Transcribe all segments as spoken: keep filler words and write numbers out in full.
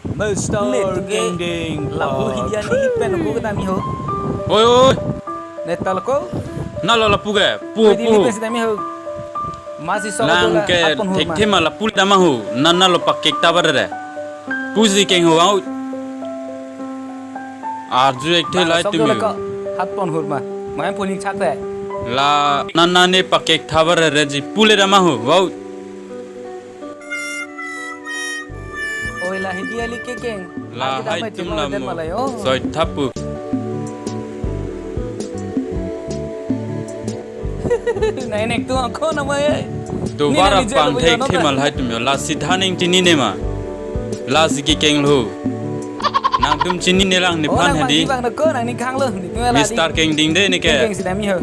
Mister Lit ke Kengding lapu Park. Hidia neli pen ko kedam ho. Oi, oi. Netal ko. Nalo lapu ke. Pu, pu. Neli pen si dam ho. Masi sok lang dola ke atpon hur ma. Thekthema lapu dam ho. Nana lo pakek tabar re. Pusi keng ho au. Arju ek the lai sok tumi dola ho. Ko atpon hur ma. Main puning chak re. La nana ne pakek tabar re ji pule dam ho. Wow. Oi la hidi ali kekeng. La hai tum la mo. Soi thapu. Nai nek tu ako nama ye. Tu bara pang thek the mal hai tum yo. La si thaning chini ne ma. La si kekeng lo. Nangtum chini ne lang nephan hadi. Bang ko nang ni khang lo. Mister Kengding de ne ke. Keng si dam ho.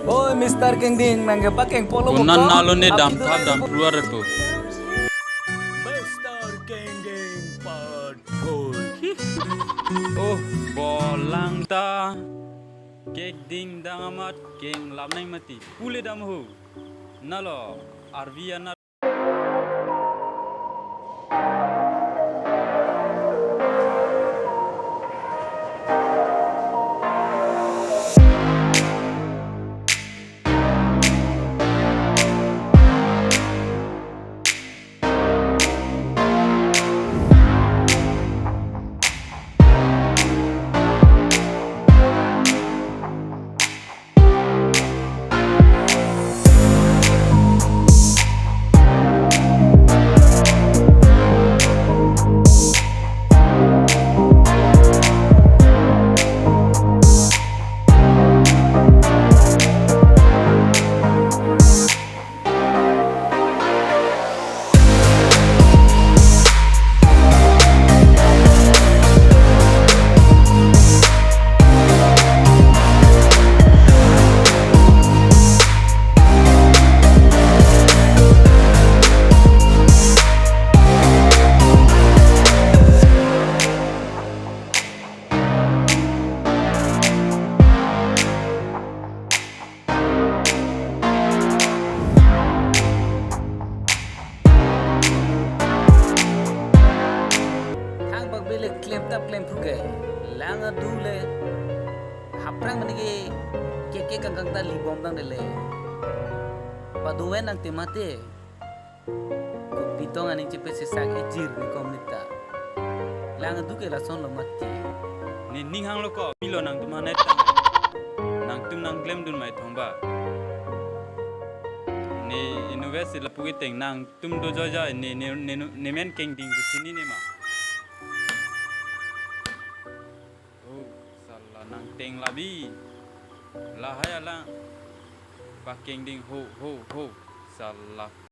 Oi, Mister Kengding, nang ke pakeng polo. Kunan nalo ne dam thap dam keluar tu. Mister Kengding Part four. Oh, bolang ta. Kengding dang amat keng lam nang mati. Pule dam ho. Nalo, arvi ana Thang bak bele klem tap klem phu ke. Lang adu le. Haprang mani ke keke kangkang ta libom dang dele. Paduwen nang temate. Kopi tong aning chepe sesak ejir ni kom nita. Lang adu ke lason lo mati. Ne ning hang lo ko, pilo nangtum hanet tang. Nangtum nang klem dun mai thong ba. Ne inove si lapu ke teng nangtum do joy joy, ne, ne, ne, ne men Kengding ku chini ne ma. Oh, sala nang teng labi. Lahai alang. Pak Kengding ho, ho, ho. Sala.